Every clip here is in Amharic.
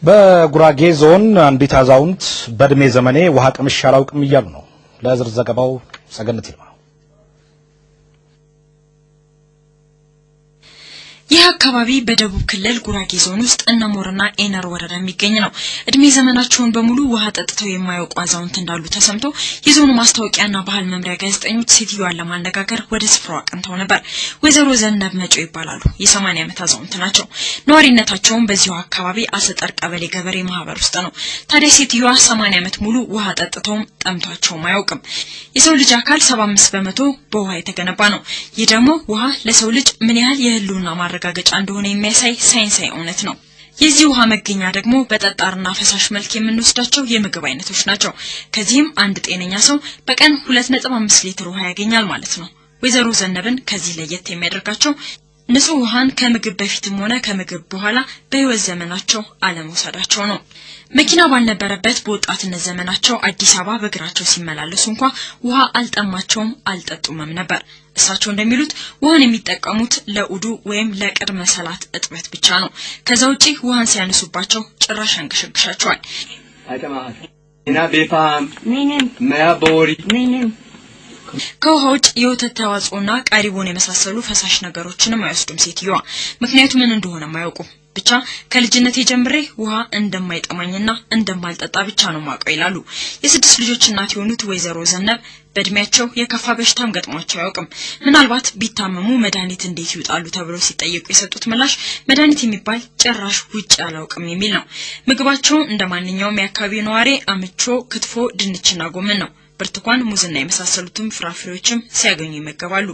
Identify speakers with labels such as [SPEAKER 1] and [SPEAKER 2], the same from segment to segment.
[SPEAKER 1] በጉራጌ ዞን አንዲት አዛውንት በእድሜ ዘመኔ ውሃ ቀምሼ አላውቅም እያሉ ነው። ለዝርዝር ዘገባው ጸገነት ይልማ።
[SPEAKER 2] ይህ አካባቢ በደቡብ ክልል ጉራጌ ዞን ውስጥ እነሞርና ኤነር ወረዳ የሚገኝ ነው። እድሜ ዘመናቸውን በሙሉ ውሃ ጠጥተው የማያውቁ አዛውንት እንዳሉ ተሰምቶ የዞኑ ማስታወቂያና ባህል መምሪያ ጋዜጠኞች ሴትዮዋን ለማነጋገር ወደ ስፍራው አቅንተው ነበር። ወይዘሮ ዘነብ መጮ ይባላሉ። የ80 ዓመት አዛውንት ናቸው። ነዋሪነታቸውም በዚሁ አካባቢ አሰጠር ቀበሌ ገበሬ ማህበር ውስጥ ነው። ታዲያ ሴትዮዋ 80 ዓመት ሙሉ ውሃ ጠጥተውም ጠምቷቸውም አያውቅም። የሰው ልጅ አካል 75% በውሃ የተገነባ ነው። ይህ ደግሞ ውሃ ለሰው ልጅ ምን ያህል የህልውና ማረጋገጫ እንደሆነ የሚያሳይ ሳይንሳዊ እውነት ነው። የዚህ ውሃ መገኛ ደግሞ በጠጣርና ፈሳሽ መልክ የምንወስዳቸው የምግብ አይነቶች ናቸው። ከዚህም አንድ ጤነኛ ሰው በቀን 2.5 ሊትር ውሃ ያገኛል ማለት ነው። ወይዘሮ ዘነብን ከዚህ ለየት የሚያደርጋቸው ንጹህ ውሃን ከምግብ በፊትም ሆነ ከምግብ በኋላ በህይወት ዘመናቸው አለመውሰዳቸው ነው። መኪና ባልነበረበት በወጣትነት ዘመናቸው አዲስ አበባ በእግራቸው ሲመላለሱ እንኳ ውሃ አልጠማቸውም፣ አልጠጡምም ነበር። እሳቸው እንደሚሉት ውሃን የሚጠቀሙት ለኡዱ ወይም ለቅድመ ሰላት እጥበት ብቻ ነው። ከዛ ውጪ ውሃን ሲያነሱባቸው ጭራሽ ያንገሸግሻቸዋል። ከውሃ ውጭ የወተት ተዋጽኦና ቃሪቦን የመሳሰሉ ፈሳሽ ነገሮችንም አይወስዱም ሴትዮዋ። ምክንያቱ ምን እንደሆነም አያውቁም። ብቻ ከልጅነቴ ጀምሬ ውሃ እንደማይጠማኝና እንደማልጠጣ ብቻ ነው ማውቀው ይላሉ። የ6 ልጆች እናት የሆኑት ወይዘሮ ዘነብ በእድሜያቸው የከፋ በሽታም ገጥሟቸው አያውቅም። ምናልባት ቢታመሙ መድኃኒት እንዴት ይውጣሉ ተብሎ ሲጠየቁ የሰጡት ምላሽ መድኃኒት የሚባል ጭራሽ ውጭ አላውቅም የሚል ነው። ምግባቸው እንደማንኛውም የአካባቢው ነዋሪ አምቾ፣ ክትፎ፣ ድንችና ጎመን ነው። ብርቱካን፣ ሙዝና የመሳሰሉትም ፍራፍሬዎችም ሲያገኙ ይመገባሉ።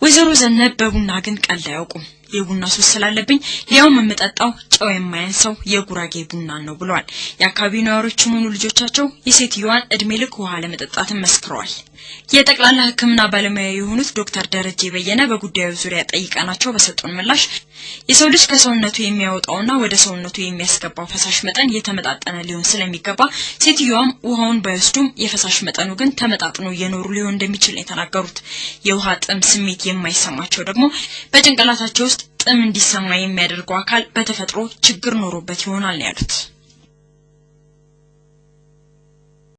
[SPEAKER 2] ወይዘሮ ዘነብ በቡና ግን ቀልድ አያውቁም። የቡና ሱስ ስላለብኝ ሊያውም የምጠጣው ጨው የማያንሰው የጉራጌ ቡና ነው ብለዋል። የአካባቢው ነዋሪዎችም ሆኑ ልጆቻቸው የሴትዮዋን እድሜ ልክ ውሃ ለመጠጣትም መስክረዋል። የጠቅላላ ሕክምና ባለሙያ የሆኑት ዶክተር ደረጀ በየነ በጉዳዩ ዙሪያ ጠይቀናቸው በሰጡን ምላሽ የሰው ልጅ ከሰውነቱ የሚያወጣውና ወደ ሰውነቱ የሚያስገባው ፈሳሽ መጠን የተመጣጠነ ሊሆን ስለሚገባ ሴትዮዋም ውሃውን ባይወስዱም የፈሳሽ መጠኑ ግን ተመጣጥኖ እየኖሩ ሊሆን እንደሚችል ነው የተናገሩት። የውሃ ጥም ስሜት የማይሰማቸው ደግሞ በጭንቅላታቸው ውስጥ ጥም እንዲሰማ የሚያደርገው አካል በተፈጥሮ ችግር ኖሮበት ይሆናል ነው ያሉት።